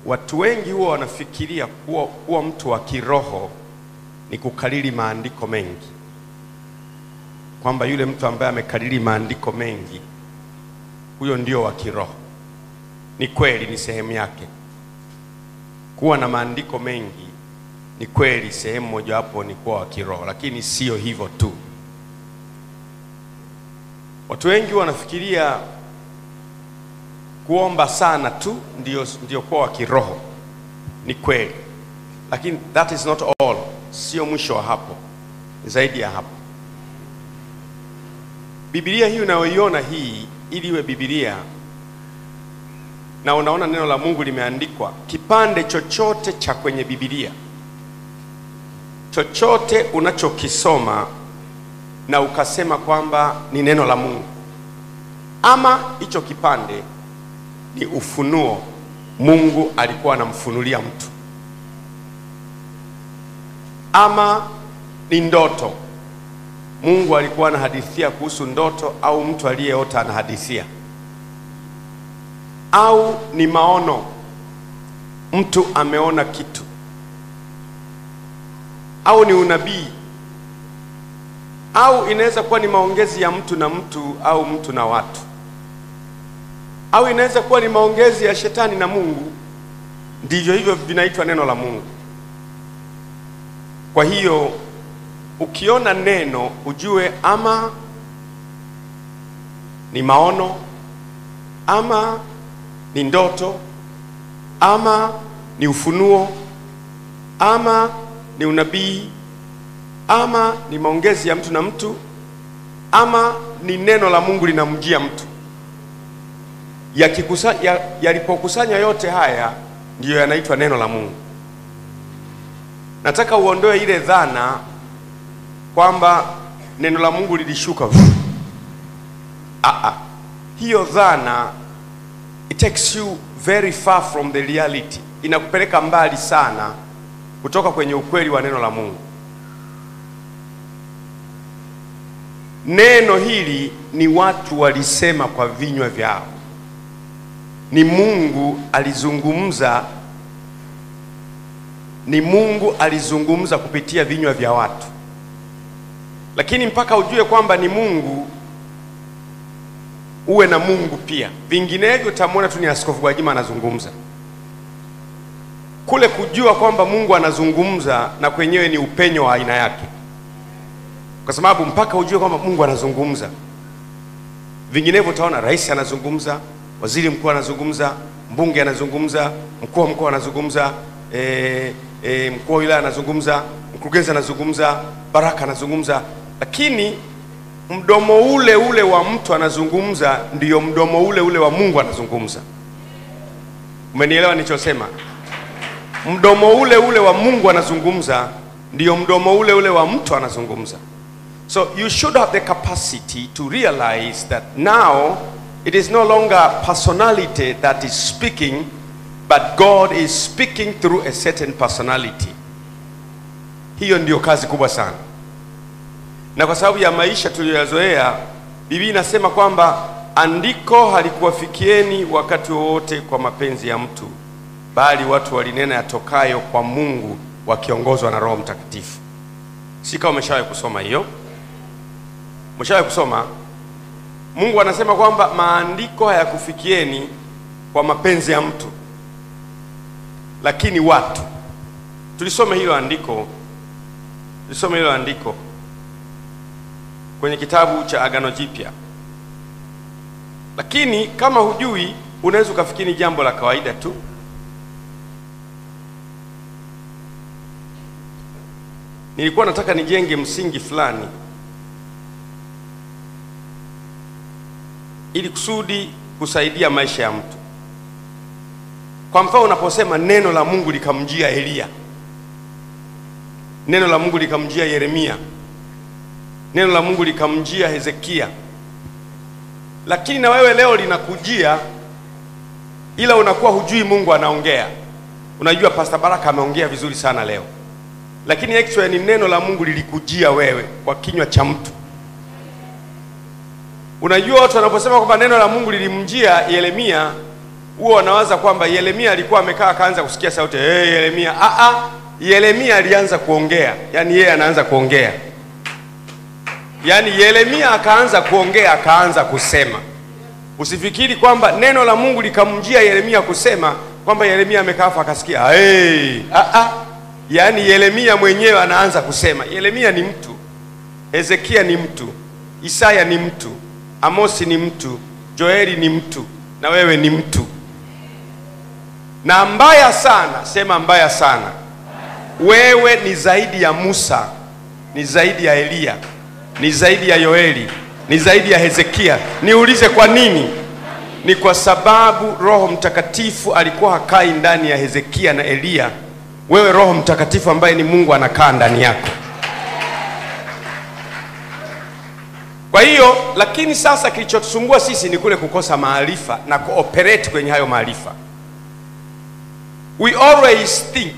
Watu wengi huwa wanafikiria kuwa mtu wa kiroho ni kukariri maandiko mengi, kwamba yule mtu ambaye amekariri maandiko mengi huyo ndio wa kiroho. Ni kweli, ni sehemu yake. Kuwa na maandiko mengi ni kweli, sehemu moja hapo ni kuwa wa kiroho, lakini sio hivyo tu. Watu wengi wanafikiria kuomba sana tu ndio kuwa wa kiroho. Ni kweli, lakini that is not all. Sio mwisho wa hapo, zaidi ya hapo. Biblia hii unayoiona hii, ili iwe Biblia na unaona neno la Mungu limeandikwa, kipande chochote cha kwenye Biblia, chochote unachokisoma na ukasema kwamba ni neno la Mungu, ama hicho kipande ni ufunuo Mungu alikuwa anamfunulia mtu, ama ni ndoto Mungu alikuwa anahadithia kuhusu ndoto, au mtu aliyeota anahadithia, au ni maono, mtu ameona kitu, au ni unabii, au inaweza kuwa ni maongezi ya mtu na mtu au mtu na watu, au inaweza kuwa ni maongezi ya shetani na Mungu. Ndivyo hivyo vinaitwa neno la Mungu. Kwa hiyo ukiona neno ujue ama ni maono, ama ni ndoto, ama ni ufunuo, ama ni unabii, ama ni maongezi ya mtu na mtu, ama ni neno la Mungu linamjia mtu. Yalipokusanya yote haya ndiyo yanaitwa neno la Mungu. Nataka uondoe ile dhana kwamba neno la Mungu lilishuka. Hiyo dhana, it takes you very far from the reality. Inakupeleka mbali sana kutoka kwenye ukweli wa neno la Mungu. Neno hili ni watu walisema kwa vinywa vyao. Ni Mungu alizungumza, ni Mungu alizungumza kupitia vinywa vya watu. Lakini mpaka ujue kwamba ni Mungu, uwe na Mungu pia. Vinginevyo utamuona tu ni Askofu Gwajima anazungumza. Kule kujua kwamba Mungu anazungumza na kwenyewe ni upenyo wa aina yake. Kwa sababu mpaka ujue kwamba Mungu anazungumza. Vinginevyo utaona rais anazungumza, waziri mkuu anazungumza, mbunge anazungumza, mkuu wa mkoa anazungumza, mkuu wa wilaya anazungumza, mkurugenzi anazungumza, Baraka anazungumza. Lakini mdomo ule ule wa mtu anazungumza ndiyo mdomo ule ule wa Mungu anazungumza. Umenielewa nilichosema? Mdomo ule ule wa Mungu anazungumza ndiyo mdomo ule ule wa mtu anazungumza. So you should have the capacity to realize that now it is no longer personality that is speaking, but God is speaking through a certain personality. Hiyo ndiyo kazi kubwa sana. Na kwa sababu ya maisha tuliyoyazoea, Biblia inasema kwamba andiko halikuwafikieni wakati wowote kwa mapenzi ya mtu, bali watu walinena yatokayo kwa Mungu wakiongozwa na Roho Mtakatifu. Si kama umeshawahi kusoma hiyo? Umeshawahi kusoma? Mungu anasema kwamba maandiko hayakufikieni kwa mapenzi ya mtu, lakini watu. Tulisome hilo andiko. Tulisome hilo andiko kwenye kitabu cha Agano Jipya. Lakini kama hujui, unaweza ukafikiri jambo la kawaida tu. Nilikuwa nataka nijenge msingi fulani ili kusudi kusaidia maisha ya mtu. Kwa mfano, unaposema neno la Mungu likamjia Elia, neno la Mungu likamjia Yeremia, neno la Mungu likamjia Hezekia, lakini na wewe leo linakujia, ila unakuwa hujui Mungu anaongea. Unajua Pastor Baraka ameongea vizuri sana leo, lakini actually ni neno la Mungu lilikujia wewe kwa kinywa cha mtu. Unajua watu wanaposema kwamba neno la Mungu lilimjia Yeremia, Huwa wanawaza kwamba Yeremia alikuwa amekaa akaanza kusikia sauti, "Hey Yeremia." Yeremia alianza kuongea. Yaani yeye anaanza kuongea. Yaani Yeremia akaanza kuongea, akaanza kusema. Usifikiri kwamba neno la Mungu likamjia Yeremia kusema kwamba Yeremia amekaa akasikia, "Hey." Yaani Yeremia mwenyewe anaanza kusema. Yeremia ni mtu, Hezekia ni mtu, Isaya ni mtu, Amosi ni mtu, Joeli ni mtu, na wewe ni mtu. Na mbaya sana, sema mbaya sana, wewe ni zaidi ya Musa, ni zaidi ya Elia, ni zaidi ya Yoeli, ni zaidi ya Hezekia. Niulize kwa nini? Ni kwa sababu Roho Mtakatifu alikuwa hakai ndani ya Hezekia na Elia. Wewe Roho Mtakatifu ambaye ni Mungu anakaa ndani yako. Kwa hiyo, lakini sasa kilichotusumbua sisi ni kule kukosa maarifa na kuoperate kwenye hayo maarifa. We always think,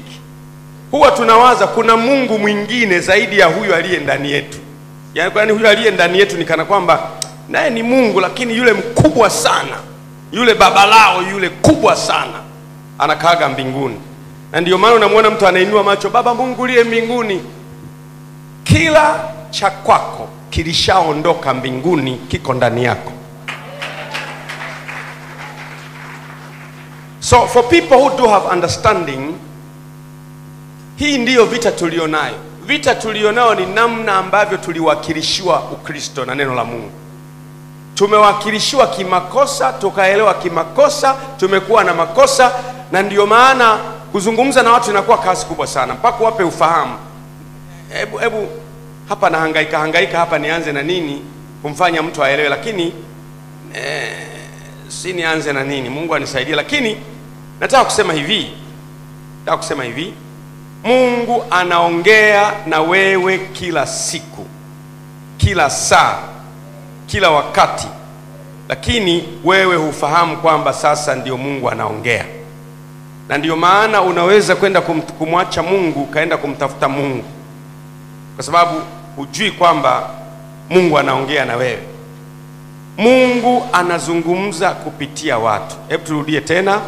huwa tunawaza kuna Mungu mwingine zaidi ya huyu aliye ndani yetu. Yaani huyu aliye ndani yetu ni kana kwamba naye ni Mungu, lakini yule mkubwa sana, yule baba lao yule kubwa sana anakaaga mbinguni. Na ndio maana unamuona mtu anainua macho, Baba Mungu uliye mbinguni. Kila cha kwako kilishaondoka mbinguni, kiko ndani yako. So for people who do have understanding, hii ndiyo vita tulionayo. Vita tulionayo ni namna ambavyo tuliwakilishiwa Ukristo na neno la Mungu. Tumewakilishiwa kimakosa, tukaelewa kimakosa, tumekuwa na makosa, na ndiyo maana kuzungumza na watu inakuwa kazi kubwa sana mpaka wape ufahamu. Hebu hapa na hangaika hapa nianze na nini kumfanya mtu aelewe, lakini si nianze na nini, Mungu anisaidie. Lakini nataka kusema hivi, Mungu anaongea na wewe kila siku, kila saa, kila wakati, lakini wewe hufahamu kwamba sasa ndio Mungu anaongea. Na ndio maana unaweza kwenda kumwacha Mungu kaenda kumtafuta Mungu, kwa sababu hujui kwamba Mungu anaongea na wewe. Mungu anazungumza kupitia watu. Hebu turudie tena.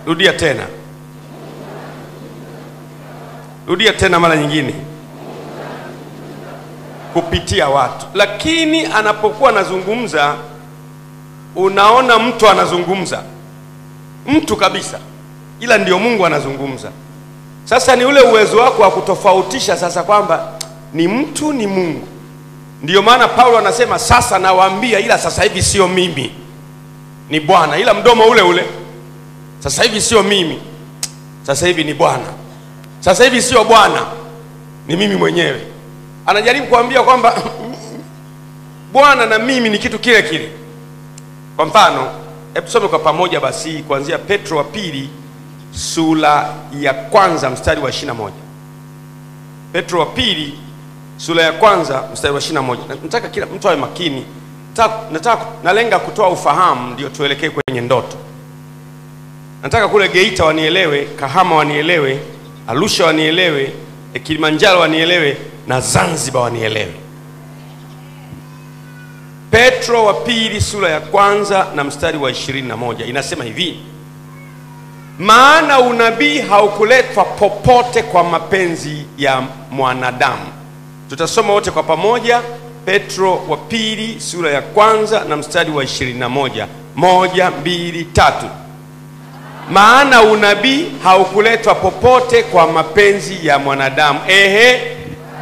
Rudia tena. Rudia tena mara nyingine. Kupitia watu. Lakini anapokuwa anazungumza, unaona mtu anazungumza. Mtu kabisa. Ila ndio Mungu anazungumza. Sasa ni ule uwezo wako wa kutofautisha sasa kwamba ni mtu ni Mungu. Ndiyo maana Paulo anasema sasa nawaambia, ila sasa hivi sio mimi, ni Bwana. Ila mdomo ule ule, sasa hivi sio mimi, sasa hivi ni Bwana. Sasa hivi sio Bwana, ni mimi mwenyewe. Anajaribu kuambia kwamba Bwana na mimi ni kitu kile kile. Kwa mfano, hebu tusome kwa pamoja basi kuanzia Petro wa pili sura ya kwanza mstari wa 21. Petro wa pili sura ya kwanza mstari wa 21. Nataka kila mtu awe makini. Nataka nalenga kutoa ufahamu ndio tuelekee kwenye ndoto. Nataka kule Geita wanielewe, Kahama wanielewe, Arusha wanielewe, Kilimanjaro wanielewe na Zanzibar wanielewe. Petro wa pili sura ya kwanza na mstari wa 21 inasema hivi: maana unabii haukuletwa popote kwa mapenzi ya mwanadamu. Tutasoma wote kwa pamoja. Petro wa pili sura ya kwanza na mstari wa 21. 1, 2, 3. Maana unabii haukuletwa popote kwa mapenzi ya mwanadamu,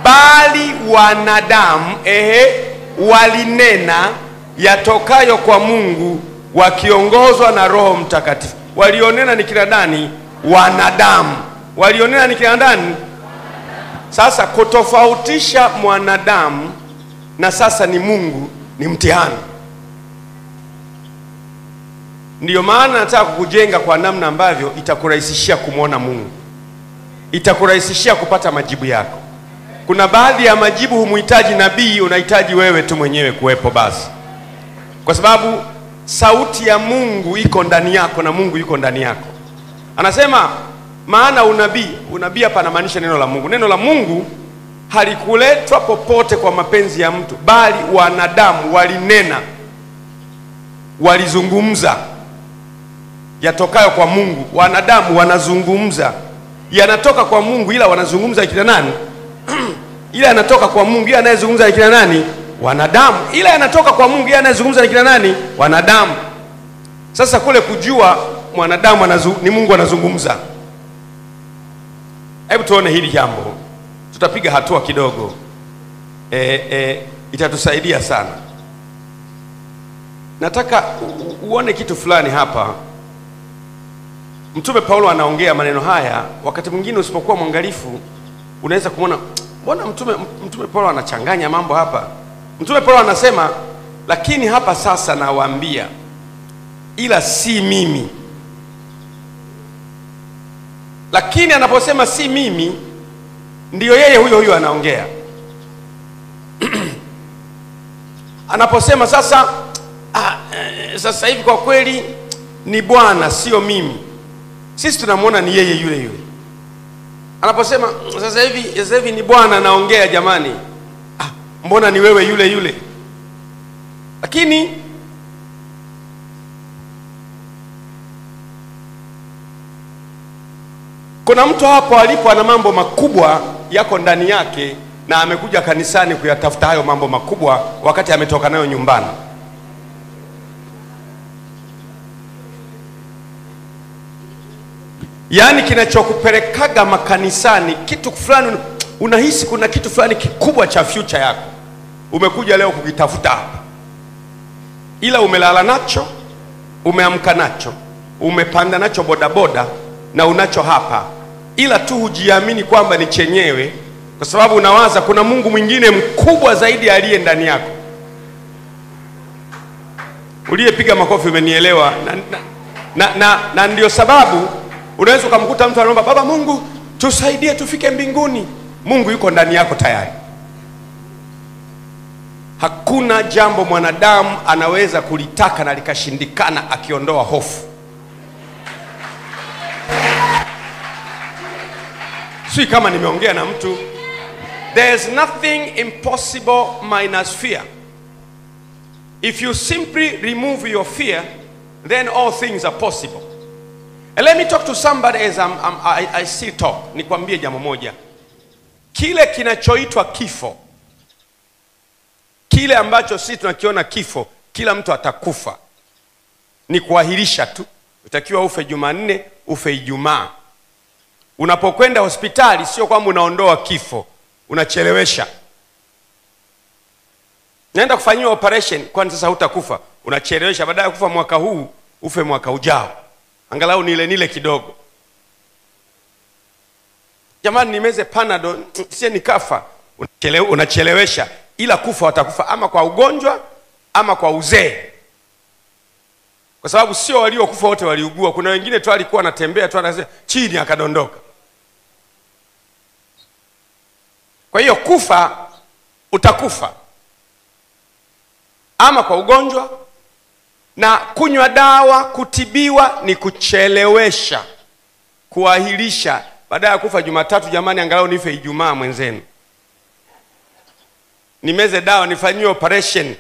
bali wanadamu walinena yatokayo kwa Mungu wakiongozwa na Roho Mtakatifu. Walionena ni kina nani? Wanadamu. Walionena ni kina nani? Sasa kutofautisha mwanadamu na sasa ni Mungu ni mtihani. Ndiyo maana nataka kukujenga kwa namna ambavyo itakurahisishia kumuona Mungu, itakurahisishia kupata majibu yako. Kuna baadhi ya majibu humuhitaji nabii, unahitaji wewe tu mwenyewe kuwepo basi. Kwa sababu sauti ya Mungu iko ndani yako na Mungu yuko ndani yako. Anasema maana unabii, unabii hapa anamaanisha neno la Mungu. Neno la Mungu halikuletwa popote kwa mapenzi ya mtu, bali wanadamu walinena. walizungumza yatokayo kwa Mungu. Wanadamu wanazungumza yanatoka kwa Mungu, ila wanazungumza kina nani? Ila yanatoka kwa Mungu, ila anayezungumza kina nani? Wanadamu. Ila yanatoka kwa Mungu, ila anayezungumza kina nani? Wanadamu. Sasa kule kujua mwanadamu ni Mungu anazungumza. Hebu tuone hili jambo, tutapiga hatua kidogo, itatusaidia sana. Nataka uone kitu fulani hapa. Mtume Paulo anaongea maneno haya. Wakati mwingine usipokuwa mwangalifu unaweza kumwona, mbona Mtume Paulo anachanganya mambo hapa. Mtume Paulo anasema, lakini hapa sasa nawaambia, ila si mimi. Lakini anaposema si mimi, ndiyo yeye huyo huyo anaongea. Anaposema sasa, sasa hivi kwa kweli ni Bwana sio mimi, sisi tunamuona ni yeye yule yule. Anaposema sasa hivi ni Bwana anaongea, jamani, mbona ni wewe yule yule? Lakini kuna mtu hapo alipo ana mambo makubwa yako ndani yake, na amekuja kanisani kuyatafuta hayo mambo makubwa wakati ametoka nayo nyumbani. Yaani kinachokupelekaga makanisani kitu fulani, unahisi kuna kitu fulani kikubwa cha future yako umekuja leo kukitafuta hapa, ila umelala nacho, umeamka nacho, umepanda nacho bodaboda na unacho hapa, ila tu hujiamini kwamba ni chenyewe, kwa sababu unawaza kuna Mungu mwingine mkubwa zaidi aliye ndani yako. Uliyepiga makofi umenielewa. Na ndio sababu unaweza ukamkuta mtu anaomba, Baba Mungu tusaidie tufike mbinguni. Mungu yuko ndani yako tayari. Hakuna jambo mwanadamu anaweza kulitaka na likashindikana akiondoa hofu. Si kama nimeongea na mtu. There's nothing impossible minus fear. If you simply remove your fear, then all things are possible. And let me talk to somebody as I still talk. Nikwambie jambo moja. Kile kinachoitwa kifo, kile ambacho sisi tunakiona kifo, kila mtu atakufa, ni kuahirisha tu. Utakiwa ufe Jumanne, ufe Ijumaa. Unapokwenda hospitali sio kwamba unaondoa kifo, unachelewesha. Naenda kufanyiwa operation, kwani sasa hutakufa? Unachelewesha, baadaye kufa mwaka huu, ufe mwaka ujao. Angalau nile kidogo. Jamani, nimeze Panadol, sie nikafa. Unachelewesha, ila kufa watakufa ama kwa ugonjwa ama kwa uzee. Kwa sababu sio waliokufa wote waliugua. Kuna wengine tu alikuwa anatembea tu anasema chini akadondoka. Kwa hiyo kufa utakufa ama kwa ugonjwa, na kunywa dawa kutibiwa ni kuchelewesha, kuahirisha. Baada ya kufa Jumatatu, jamani, angalau nife Ijumaa mwenzenu, nimeze dawa, nifanyiwe operation.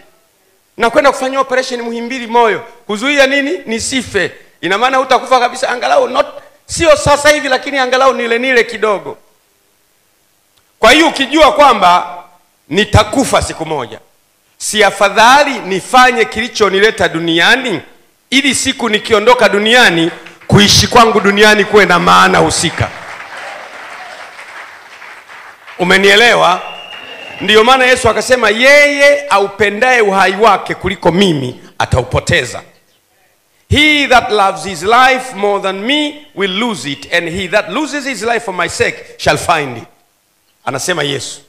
Na kwenda kufanyia operation Muhimbili moyo, kuzuia nini? Nisife. Ina maana hutakufa kabisa, angalau not, sio sasa hivi, lakini angalau nile kidogo. Kwa hiyo ukijua kwamba nitakufa siku moja, si afadhali nifanye kilichonileta duniani, ili siku nikiondoka duniani kuishi kwangu duniani kuwe na maana husika. Umenielewa? Ndiyo maana Yesu akasema, yeye aupendaye uhai wake kuliko mimi ataupoteza. He that loves his life more than me will lose it, and he that loses his life for my sake shall find it. Anasema Yesu.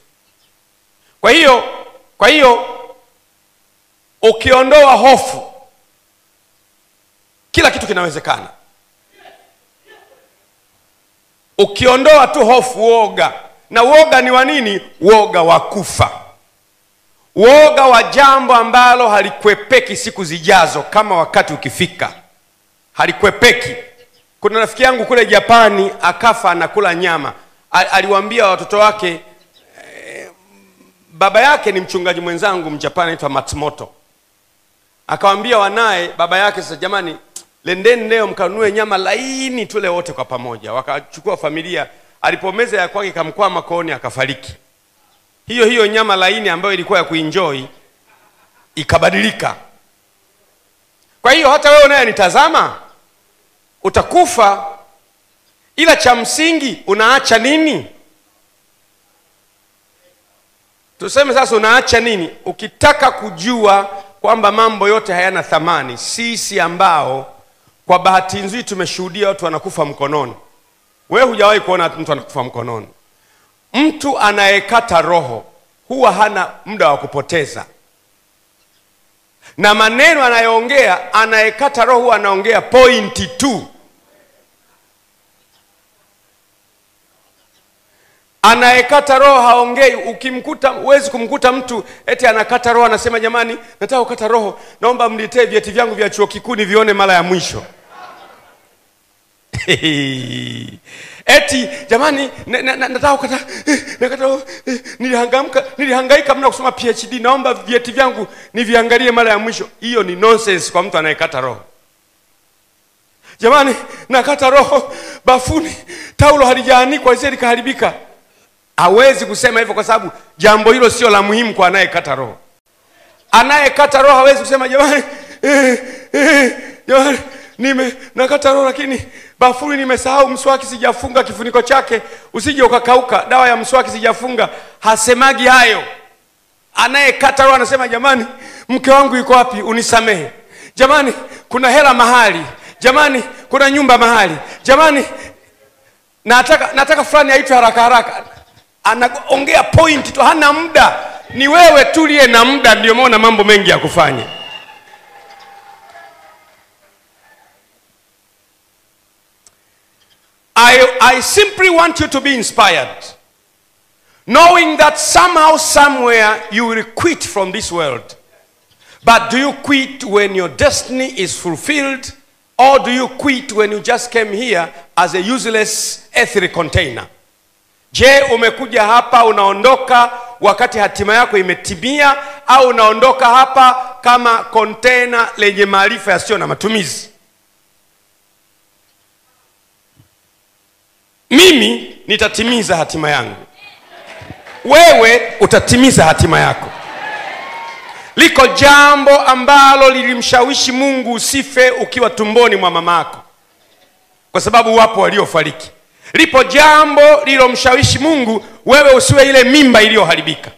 Kwa hiyo ukiondoa hofu, kila kitu kinawezekana. Ukiondoa tu hofu, woga. Na woga ni wa nini? Woga wa kufa. Woga wa jambo ambalo halikwepeki siku zijazo, kama wakati ukifika halikwepeki. Kuna rafiki yangu kule Japani akafa anakula nyama. Aliwaambia watoto wake, baba yake ni mchungaji mwenzangu Mjapani anaitwa Matsumoto. Akawaambia wanaye, baba yake, sasa jamani, lendeni leo mkanunue nyama laini tule wote kwa pamoja. Wakachukua familia, alipomeza ya kwake ikamkwama kooni akafariki. Hiyo hiyo nyama laini ambayo ilikuwa ya kuenjoy ikabadilika. Kwa hiyo hata wewe unayenitazama utakufa, ila cha msingi unaacha nini? Tuseme sasa unaacha nini? Ukitaka kujua kwamba mambo yote hayana thamani, sisi ambao kwa bahati nzuri tumeshuhudia watu wanakufa mkononi. Wewe hujawahi kuona mtu anakufa mkononi. Mtu anayekata roho huwa hana muda wa kupoteza. Na maneno anayoongea, anayekata roho huwa anaongea pointi tu. Anayekata roho haongei. Ukimkuta, huwezi kumkuta mtu eti anakata roho anasema jamani, nataka kukata roho, naomba mniletee vyeti vyangu vya chuo kikuu nivione mara ya mwisho. Eti jamani, nataka kukata, nakata roho, nilihangaika mna kusoma PhD, naomba vyeti vyangu niviangalie mara ya mwisho. Hiyo ni nonsense kwa mtu anayekata roho. Jamani, nakata roho bafuni, taulo halijaanikwa isije likaharibika. Hawezi kusema hivyo kwa sababu jambo hilo sio la muhimu kwa anayekata roho. Anayekata roho hawezi kusema jamani, jamani, nakata roho lakini bafuni nimesahau mswaki sijafunga kifuniko chake, usije ukakauka, dawa ya mswaki sijafunga. Hasemagi hayo. Anayekata roho anasema jamani, mke wangu yuko wapi, unisamehe. Jamani, kuna hela mahali. Jamani, kuna nyumba mahali. Jamani, nataka fulani aitwe haraka haraka. Anaongea point tu, hana muda. Ni wewe tulie na muda, ndio maana mambo mengi ya kufanya. I simply want you to be inspired, knowing that somehow, somewhere you will quit from this world. But do you quit when your destiny is fulfilled, or do you quit when you just came here as a useless earthly container? Je, umekuja hapa unaondoka wakati hatima yako imetimia, au unaondoka hapa kama container lenye maarifa yasiyo na matumizi? Mimi nitatimiza hatima yangu. Wewe utatimiza hatima yako. Liko jambo ambalo lilimshawishi Mungu usife ukiwa tumboni mwa mamako, kwa sababu wapo waliofariki. Lipo jambo lilomshawishi Mungu wewe usiwe ile mimba iliyoharibika.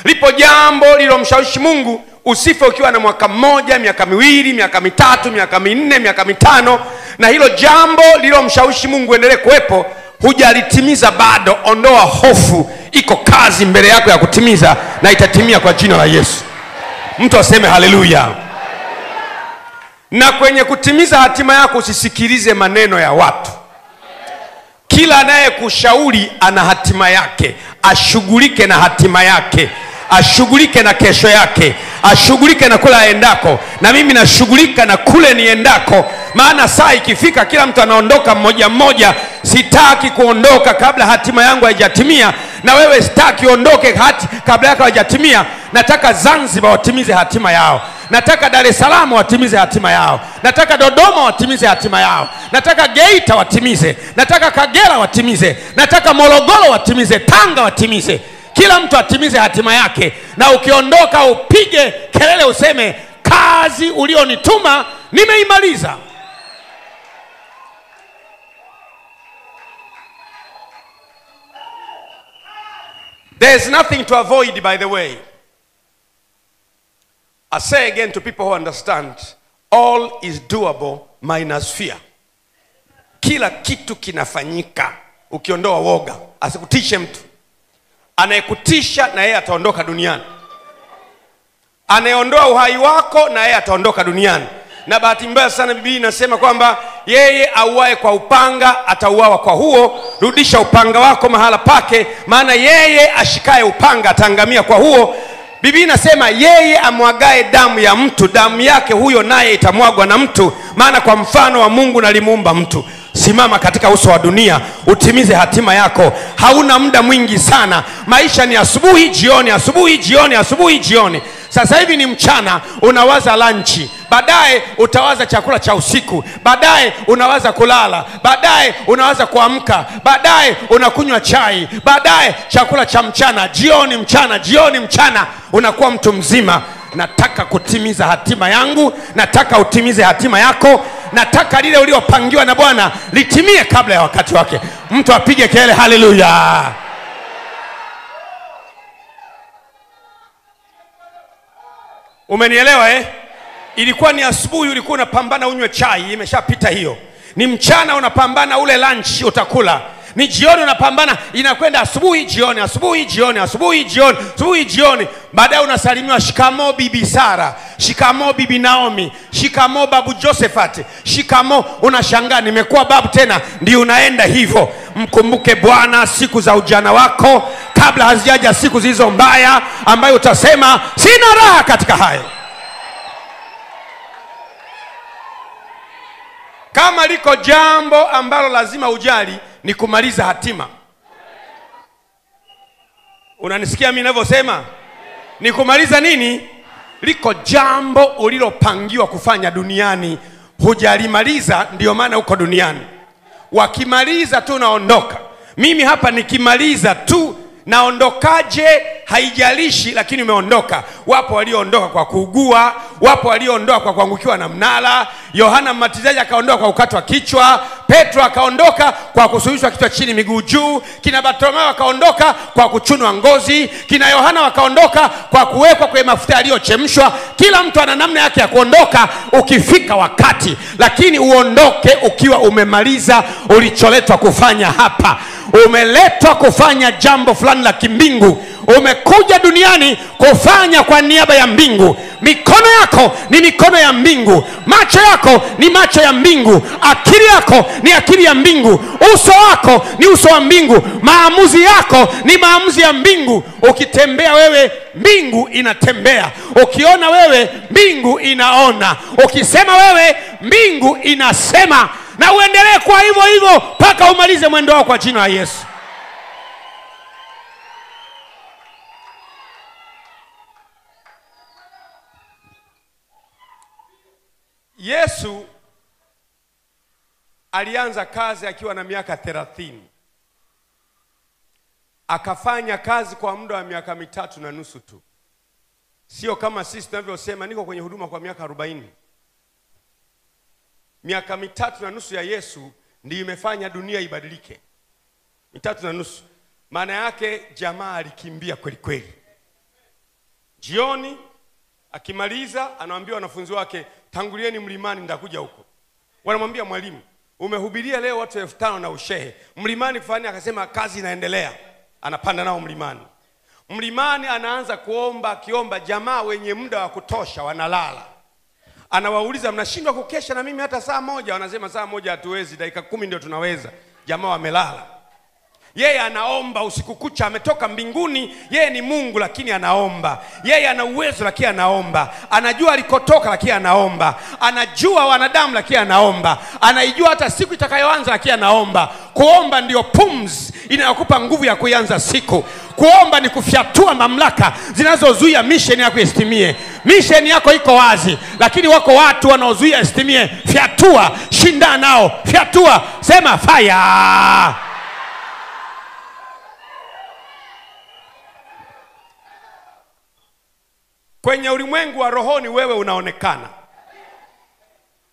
Lipo jambo lilomshawishi Mungu usife ukiwa na mwaka mmoja, miaka miwili, miaka mitatu, miaka minne, miaka mitano. Na hilo jambo lilomshawishi Mungu endelee kuwepo, hujalitimiza bado. Ondoa hofu, iko kazi mbele yako ya kutimiza, na itatimia kwa jina la Yesu. Mtu aseme haleluya. Na kwenye kutimiza hatima yako usisikilize maneno ya watu. Kila anayekushauri ana hatima yake. Ashughulike na hatima yake, ashughulike na kesho yake, ashughulike na kule aendako. Na mimi nashughulika na kule niendako, maana saa ikifika kila mtu anaondoka mmoja mmoja. Sitaki kuondoka kabla hatima yangu haijatimia, na wewe sitaki uondoke kabla yako haijatimia. Nataka Zanzibar watimize hatima yao. Nataka Dar es Salaam watimize hatima yao. Nataka Dodoma watimize hatima yao. Nataka Geita watimize. Nataka Kagera watimize. Nataka Morogoro watimize. Tanga watimize. Kila mtu atimize hatima yake. Na ukiondoka upige kelele useme, kazi ulionituma nimeimaliza. There's nothing to avoid, by the way. I say again to people who understand, all is doable minus fear. Kila kitu kinafanyika ukiondoa woga. Asikutishe mtu. Anayekutisha na yeye ataondoka duniani. Anayeondoa uhai wako na yeye ataondoka duniani. Na bahati mbaya sana Biblia inasema kwamba yeye auae kwa upanga atauawa kwa huo. Rudisha upanga wako mahala pake, maana yeye ashikaye upanga ataangamia kwa huo. Biblia inasema yeye amwagae damu ya mtu, damu yake huyo naye itamwagwa na mtu, maana kwa mfano wa Mungu nalimuumba mtu. Simama katika uso wa dunia, utimize hatima yako. Hauna muda mwingi sana. Maisha ni asubuhi, jioni, asubuhi, jioni, asubuhi, jioni. Sasa hivi ni mchana, unawaza lunch, baadaye utawaza chakula cha usiku, baadaye unawaza kulala, baadaye unawaza kuamka, baadaye unakunywa chai, baadaye chakula cha mchana, jioni, mchana, jioni, mchana. Unakuwa mtu mzima. Nataka kutimiza hatima yangu, nataka utimize hatima yako, nataka lile uliopangiwa na Bwana litimie kabla ya wakati wake. Mtu apige kelele haleluya. Umenielewa eh? Ilikuwa ni asubuhi ulikuwa unapambana unywe chai, imeshapita hiyo. Ni mchana unapambana ule lunch utakula. Ni jioni unapambana, inakwenda asubuhi jioni, asubuhi jioni, asubuhi jioni, asubuhi jioni. Baadaye unasalimiwa shikamo bibi Sara, shikamo bibi Naomi, shikamo babu Josephat, shikamo. Unashangaa nimekuwa babu tena. Ndio unaenda hivyo. Mkumbuke Bwana siku za ujana wako, kabla hazijaja siku zilizo mbaya ambayo utasema sina raha katika hayo. Kama liko jambo ambalo lazima ujali ni kumaliza hatima. Unanisikia mimi ninavyosema? Ni kumaliza nini? Liko jambo ulilopangiwa kufanya duniani, hujalimaliza, ndio maana uko duniani. Wakimaliza tu naondoka. Mimi hapa nikimaliza tu naondokaje haijalishi, lakini umeondoka. Wapo walioondoka kwa kuugua, wapo walioondoka kwa kuangukiwa na mnara. Yohana Mbatizaji akaondoka kwa kukatwa kichwa, Petro akaondoka kwa kusulubishwa kichwa chini miguu juu, kina Bartolomeo akaondoka kwa kuchunwa ngozi, kina Yohana wakaondoka kwa kuwekwa kwenye mafuta yaliyochemshwa. Kila mtu ana namna yake ya kuondoka ukifika wakati, lakini uondoke ukiwa umemaliza ulicholetwa kufanya hapa. Umeletwa kufanya jambo fulani la kimbingu. Umekuja duniani kufanya kwa niaba ya mbingu. Mikono yako ni mikono ya mbingu, macho yako ni macho ya mbingu, akili yako ni akili ya mbingu, uso wako ni uso wa mbingu, maamuzi yako ni maamuzi ya mbingu. Ukitembea wewe, mbingu inatembea. Ukiona wewe, mbingu inaona. Ukisema wewe, mbingu inasema. Na uendelee kwa hivyo hivyo mpaka umalize mwendo wako kwa jina la Yesu. Yesu alianza kazi akiwa na miaka 30. Akafanya kazi kwa muda wa miaka 3.5 tu. Sio kama sisi tunavyosema niko kwenye huduma kwa miaka 40. Miaka 3.5 ya Yesu ndiyo imefanya dunia ibadilike. 3.5. Maana yake jamaa alikimbia kweli kweli. Jioni akimaliza anawaambia wanafunzi wake, tangulieni mlimani nitakuja huko. Wanamwambia mwalimu, umehubiria leo watu 5000 na ushehe. Mlimani fulani akasema kazi inaendelea. Anapanda nao mlimani. Mlimani anaanza kuomba, akiomba jamaa wenye muda wa kutosha wanalala. Anawauliza mnashindwa kukesha na mimi hata saa moja? Wanasema saa moja hatuwezi, dakika 10 ndio tunaweza. Jamaa wamelala. Yeye anaomba usiku kucha, ametoka mbinguni. Yeye ni Mungu lakini anaomba. Yeye ana uwezo lakini anaomba. Anajua alikotoka lakini anaomba. Anajua wanadamu lakini anaomba. Anaijua hata siku itakayoanza lakini anaomba. Kuomba ndio pumzi inayokupa nguvu ya kuianza siku. Kuomba ni kufyatua mamlaka zinazozuia mission yako isitimie. Mission yako iko wazi, lakini wako watu wanaozuia isitimie. Fyatua, shinda nao, fyatua, sema fire. Kwenye ulimwengu wa rohoni wewe unaonekana.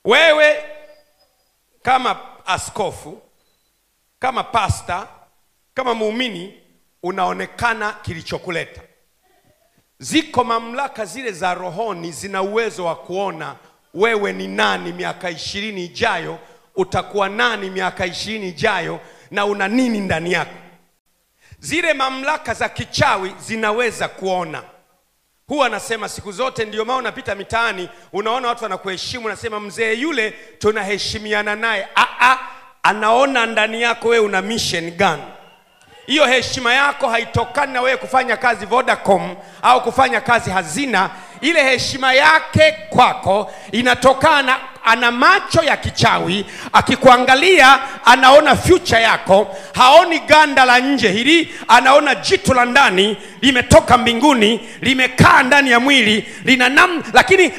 Wewe kama askofu, kama pasta, kama muumini unaonekana kilichokuleta. Ziko mamlaka zile za rohoni zina uwezo wa kuona wewe ni nani miaka 20 ijayo, utakuwa nani miaka 20 ijayo, na una nini ndani yako. Zile mamlaka za kichawi zinaweza kuona. Huwa nasema siku zote, ndio maana unapita mitaani unaona watu wanakuheshimu, nasema mzee yule tunaheshimiana naye. Anaona ndani yako wewe una mission gani. Hiyo heshima yako haitokani na wewe kufanya kazi Vodacom au kufanya kazi hazina. Ile heshima yake kwako inatokana Ana macho ya kichawi, akikuangalia anaona future yako, haoni ganda la nje hili, anaona jitu la ndani limetoka mbinguni, limekaa ndani ya mwili, lina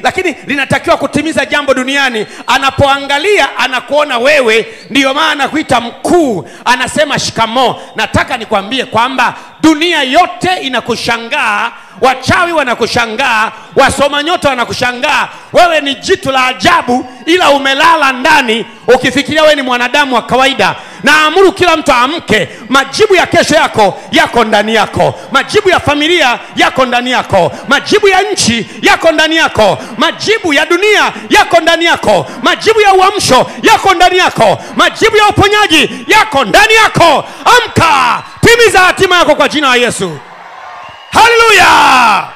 lakini linatakiwa kutimiza jambo duniani. Anapoangalia anakuona wewe, ndiyo maana anakuita mkuu, anasema shikamoo. Nataka nikwambie kwamba dunia yote inakushangaa, wachawi wanakushangaa, wasoma nyota wanakushangaa. Wewe ni jitu la ajabu, ila umelala ndani ukifikiria wewe ni mwanadamu wa kawaida. Naamuru kila mtu aamke. Majibu ya kesho yako yako ndani yako, majibu ya familia yako ndani yako, majibu ya nchi yako ndani yako, majibu ya dunia yako ndani yako, majibu ya uamsho yako ndani yako, majibu ya uponyaji yako ndani yako. Amka, timiza hatima yako kwa jina la Yesu. Haleluya!